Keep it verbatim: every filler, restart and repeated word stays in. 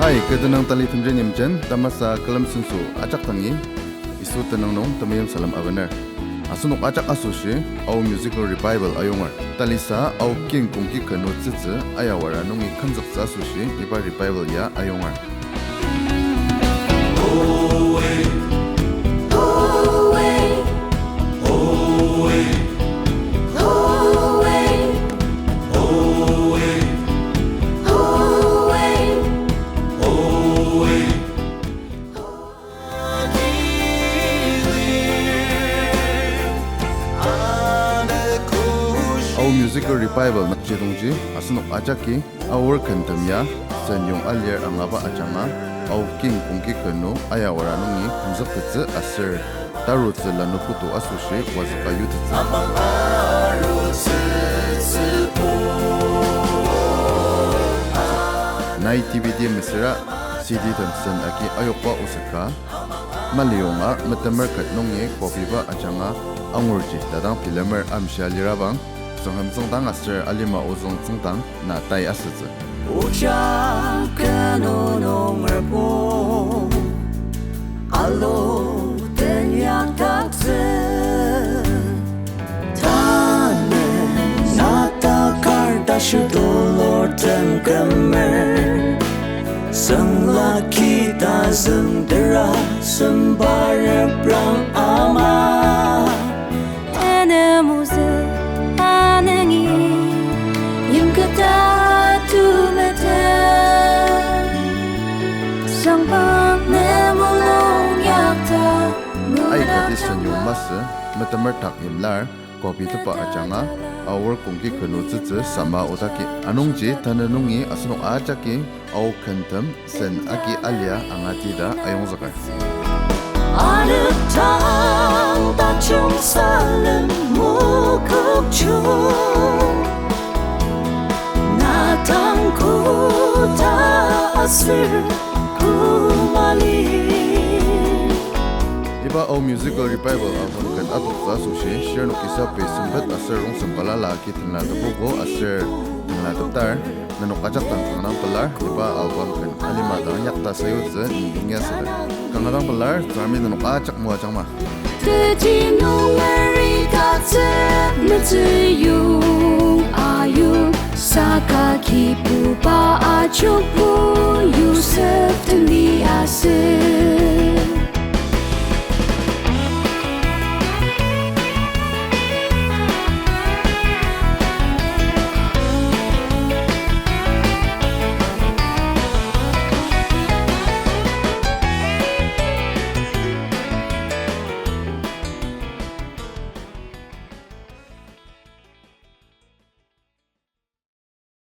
Ai, kü tenüng tali temjen yimjen, tamasa külem senso ajak dangi, Yisu tenüng nung temeim salem abener. Asenok ajak asoshi, Ao Musical Revival ayonger. Talisa, Ao kin kongki kenu tsütsü, ayawara nungi kümzüktsü asoshi, iba revival ya ayonger. Ao Musical Revival nükjidongji, asenok ajaki, Aor kentem ya, sen yong alir angaba ajanga, Ao kin kongki kenu, ayawara nungi kümzüktettsü aser, tarutsü lanu putu asoshi wazüka yutettsü. Nai D V D mesüra C D tem sen agi ayokba osaka, maliyonga metemer ket nungi kopiba ajanga angurji tadang bilemer amshia lirabang, Tsüngrem tsüngdang aser alima ozüng tsüngdang na tai asütsü. Oja kenu nungerbo alo tenyaktaktsü. Tanü na takar tashi tulur tenzüker. Süngla kidang züngdera semba reprang ama. Tanü mozü anengi yimketa tumete. Sangpang ne mulung yakta ai kati sen yong masü, metemer tak yimlar, kopi tepa ajanga, Aor kongki kenu tsütsü sama otaki. Anungji tanü nungi asenok ajaki, Ao kentem sen agi alia angati ta ayongzüker. Arüktang tajung salem mokokjung. Na tang koda aser kumali. Iba Ao Musical Revival album ken adoktsü asoshi, shirnok kisa pei sempet aser rongsen balala ki tenlatepoko aser tenlateptar, nenok ajak dang kanga dang pelar, iba album ken alima dang yakta sayutsü ni inyaseter. Kanga dang pelar, Tsüngremi nenok ajak moajangma. Teti nungeri katsü metsüyong ayong, saka Kibuba ajokbo Yosef den liasü.